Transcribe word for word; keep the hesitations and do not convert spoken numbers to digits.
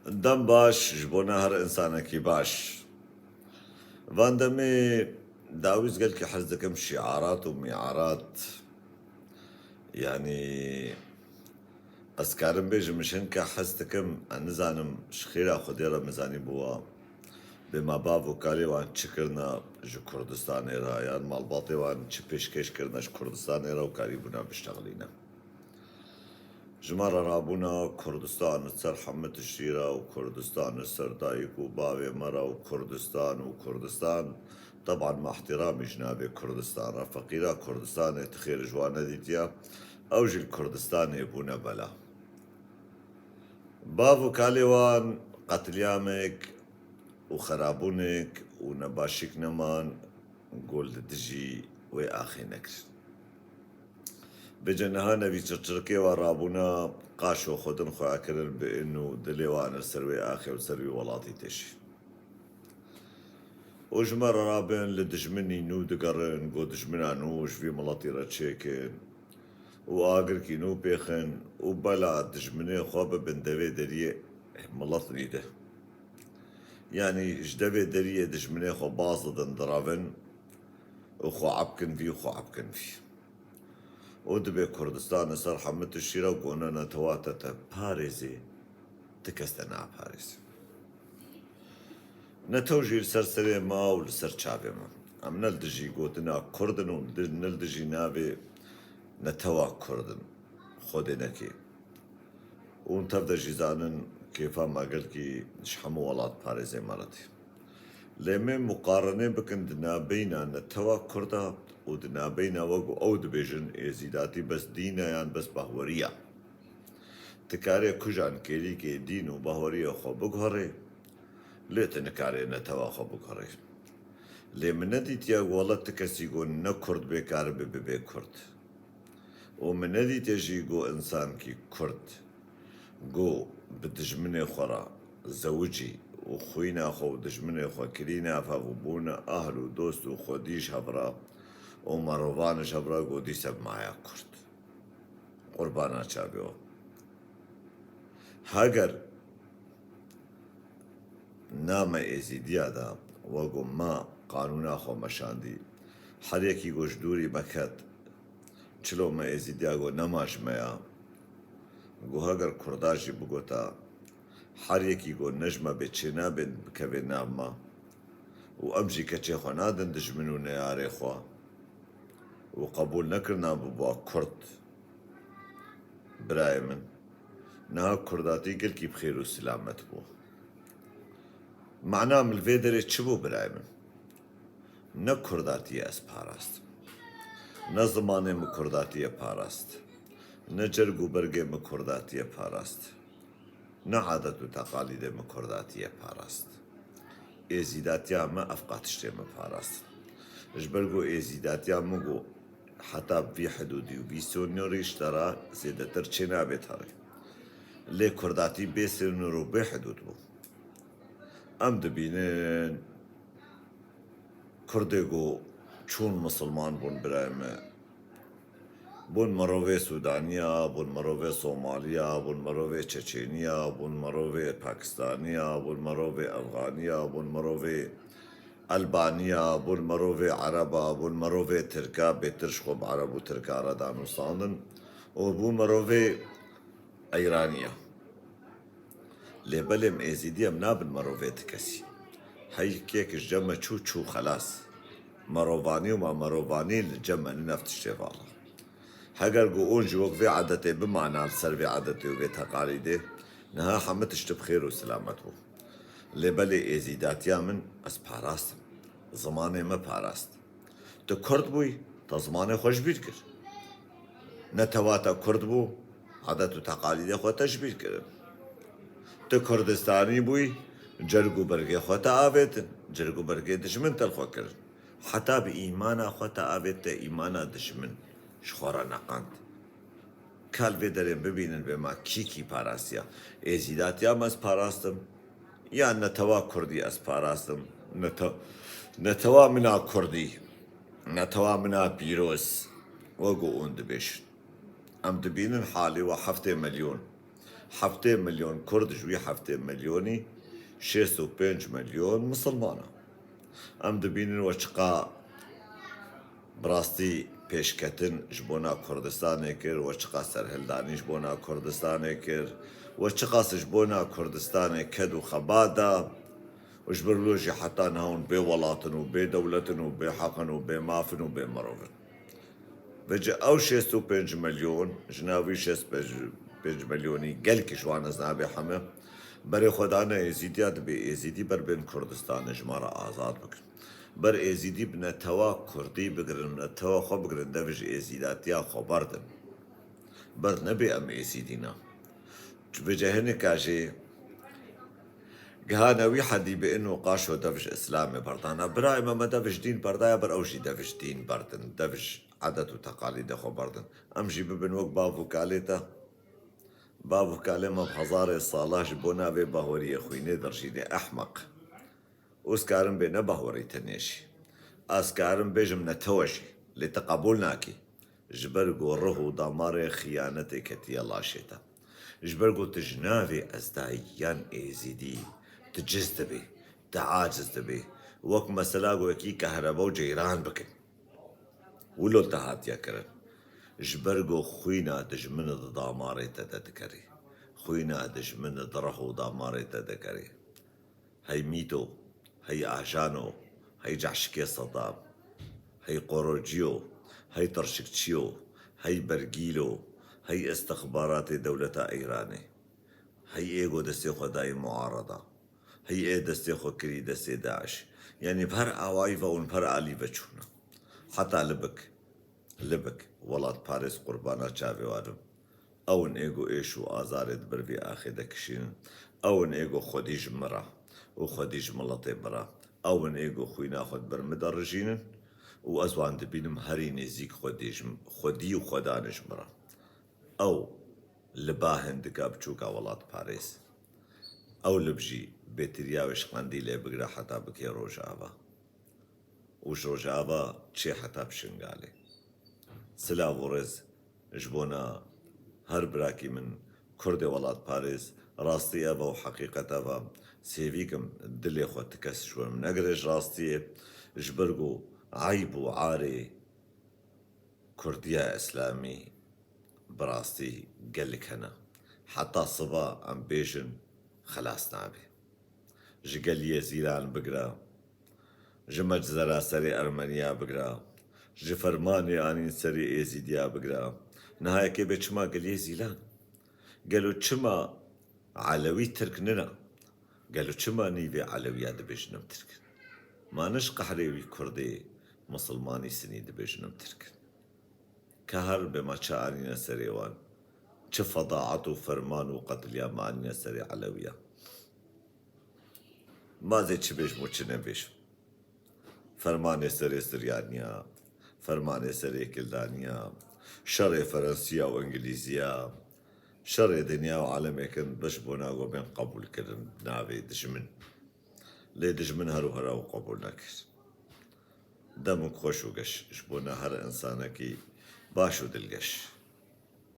Dem baş ji bona her insanekî baş. Van demê dawî ez gelkî hez dikim şiarat û miarat. Yanî ez karim bêjim, ji hinka hez dikim, ez nizanim ji xêra Xwedê re min zanî bûwa. Bê ma bav û kalê wan çi kirina ji Kurdistanê re, yan malbatê wan çi pêşkêş kirina ji Kurdistanê re û karîbûna biştexilîne. Ji me re rabûna Kurdistan li ser hemû tiştî re û Kurdistan li ser dayik û bavê me re û Kurdistan û Kurdistan. Teban me ihtiramî ji navê Kurdistan re, feqîra Kurdistanê tu xêr ji wan nedîtiya, ew jî li Kurdistanê bûne bela. Bav û kalê wan qetilyamek û xerabûnek û nebaşîk neman ku li dijî wê axê nekirin. Bêje niha nevî çirçirikê wan rabûna, qaşo xwe din xwe ekirin bi in û dilê wan li ser wê axê û ser wî welatî têşî. Û ji me re rabin li dijminî nû digerin, ku dijmina nû ji vî miletî re çêkin û agirkî nû pêxin û bela dijminê xwe bibin devê deriyê milet nîde. Yanî ji devê deriyê dijminê xwe baz didin, direvin û xwe epkin vî û xwe epkin vî. Û dibê Kurdistan li ser hemû tiştî re gona netewa te te parêzê, ti kes te naparêze. Netew jî li ser serê me û li ser çavê me. Em ne li dijî gotina Kurd in û li dij-, ne li dijî navê netewa Kurd in. Xwedê neke. Û hûn tev de jî zanin kêfa me gelkî ji hemû welat parêzê me re tê. Lê em ê muqarene bikin di nabeyna netewa Kurda û di nabeyna we ku ew dibêjin êzîdatî bes dîn e yan bes bahwerî ye. Tu karê kujan kêlîkê dîn û bahweriyê xwe biguherê, lê tu nikarê netewa xwe biguherê. Lê min nedîtiye ku wele ti kesî ku ne Kurd bê karibe bibe Kurd. Û min nedîtiye jî ku însankî Kurd ku bi dijminê xwe re zewicî û xwîna xwe û dijminê xwe kirîne fev û bûne ahl û dost û xwedî ji hev re û merovan ji hev re ku dîse bi maya Kurd. Qurbana çavê we. Heger na me Êzîdiya de, we got me qanûna xwe meşandî, her yekî got ji dûrî me ket, çilo me Êzîdiya got nema ji me ya. Got heger Kurda jî bigota, her yekî got ne ji me bê çênabên bikevê nav me. Û em jî keçê xwe nadin dijmin û neyarê xwe. Û qebûl nekirina bibûa Kurd. Birayê min, niha Kurdatî gelkî bi xêr û silamet bû. Mana min li vê derê çi bû birayê min? Ne Kurdatiyê ez parastim. Ne zimanê min Kurdatiyê parast. Ne cerg û bergê min Kurdatiyê parast. Ne adet û teqalîdê min Kurdatiyê parast. Êzîdatiya me ev qat tiştê min parast. Ji ber ku Êzîdatiya min ku heta vî hidûdî û vî sînorî ji te re zêdetir çênabê terê. Lê Kurdatî bê sînor û bê hidûd bû. Em dibînin Kurdê ku çûn misilman bûn birayê me. Bûn mirovê Sûdaniya, bûn mirovê Somaliya, bûn mirovê Çeçeniya, bûn mirovê Pakistaniya, bûn mirovê Efganiya, bûn mirovê Elbaniya, bûn mirovê Ereba, bûn mirovê Tirka, bêtir ji xwe bi Ereb û Tirka re danûstandin û bû mirovê Eyraniya. Lê belê em Êzîdî em nabin merovê ti kesî. Her yekek ji cem me çû, çû xelas. Merovanî û mamerovanî li cem me nîne ev tiştê vala. Heger ku hûn jî wek vê edetê bimana li ser vê edetê û vê teqalîdê, niha hemû tişt bi xêr û silamet bû. Lê belê Êzîdatiya min ez parastim. Zimanê me parast. Tu Kurd bûyî, te zimanê xwe ji bîr kir. Netewa te Kurd bû, adet û teqalîdê xwe te ji bîr kirin. Tu Kurdistanî bûyî, cerg û bergê xwe te avêtin, cerg û bergê dijmin te li xwe kirin. Heta bi îmana xwe te avêt te îmana dijmin ji xwe re neqand. Ka li vê derê bibînin bê ma kî kî parastiya. Êzîdatiya me ez parastim. Ya netewa Kurdî ez parastim. Nete-, netewa mina Kurdî. Netewa mina pîroz. Wek ku hûn dibêjin. Em dibînin halê we heftê milyon. Heftê milyon Kurd, ji wî heftê milyonî şêst û pênc milyon misilman e. Em dibînin we çiqa bi rastî pêşketin ji bona Kurdistanê kir, we çiqa serhildanî ji bona Kurdistanê kir, we çiqas ji bona Kurdistanê ked û xebat da û ji ber wilo jî heta niha hûn bê welat in û bê dewlet in û bê heq in û bê maf in û bê mirov in. Vêce ew şêst û pênc milyon, ji nav wî şêst û pênc milyonî gelkî ji wan ez nabê heme, berê xwe dane Êzîdiya, dibê Êzîdî ber bên Kurdistanê ji me re azad bikin. Ber Êzîdî bi netewa Kurdî bigirin, bi netewa xwe bigirin, dev ji Êzîdatiya xwe berdin. Ber nebe em Êzîdî ne. Vêce hinika jî gihane wî hedî bi ino qaşo dev ji Îslamê berdana. Birayê me, me dev ji dîn berdaya, ber ew jî dev ji dîn berdin, dev ji edet û teqalîdê xwe berdin. Em jî bibin wek bav û kalê te. Bav û kalê me bi hezarê sala ji bona vê bahweriyê xwînê dirijîne, ehmeq. Û ez karim bê ne bahwerî tenê jî. Ez karim bêjim netewe jî. Lê te qebûl nakî. Ji ber ku rih û damarê xiyanetê ketiye laşê te. Ji ber ku tu ji navê ezdayî yan êzîdî, tu ciz dibî, tu aciz dibî. Wek mesela ku yekî kehreba û ceyran bikin. Wilo te hatiye kirin. Ji ber ku xwîna dijmin di damarê te de dikerî. Xwîna dijmin di rih û damarê te dikerî. Hey Mîto, hey Ajano, hey Cehşikê Sedam, hey Qorocîyo, hey Tirşikçîyo, hey Bergîlo, hey îstixbaratê dewleta Îranê. Hey ê ku destê xwe dayî muarada. Hey ê destê xwe kirî destê DAIŞ. Yanî bi her awayî ve hûn bi her alî ve çûne. Heta Libik, Libik, welatparêz qurbana çavê wan in. Ew in ê ku êş û azarê di ber vê axê de kişînin. Ew in ê ku xwedî ji min re û xwedî ji miletê min re. Ew in ê ku xwîna xwe di ber min de rijînin û ez wan dibînim herî nêzîk xwedî ji min, xwedî û xwedanê ji min re. Ew li ba hindika biçûka welatparêz. Ew lib jî bêtiriya wê ji Qendîlê bigire heta bikê Rojava. Û ji Rojava çê heta bi Şingalê. Silav û rêz ji bona her birakî min Kurdê welatparêz, rastî ev e û heqîqet ev e. Sêvî kim dilê xwe ti kes ji we min negire ji rastiyê. Ji ber ku eyb û arê Kurdiya Îslamî bi rastî gelek hene. Heta siba em bêjin xelas nabe. Ji geliyê Zîlan bigire, ji meczera serê Ermeniya bigire, ji fermanê anîn serê Êzîdiya bigire. Niha yekê bê çima geliyê Zîlan? Gelo çima Elewî Tirk nina? Gelo çima nîvê Elewiya dibêjin em Tirk in? Ma ne ji qehrê wî Kurdê, Misilmanî, Sinî dibêjin em Tirk in? Ka her bê ma çi anîne serê wan, çi fedaet û ferman û qetilîam anîne serê Elewiya. Ma zê çi bêjim û çi nebêjim? Fermanê serê Siryaniya, fermanê serê Kildaniya, şerê Ferensiya û Îngilîziya, şerê dinya û alemê kirin, bi ji bona ku bên qebûlkirin bi navê dijmin. Lê dijmin her û hera wî qebûl nekir. Demik xweş û geş ji bona her însanekî baş û dilgeş.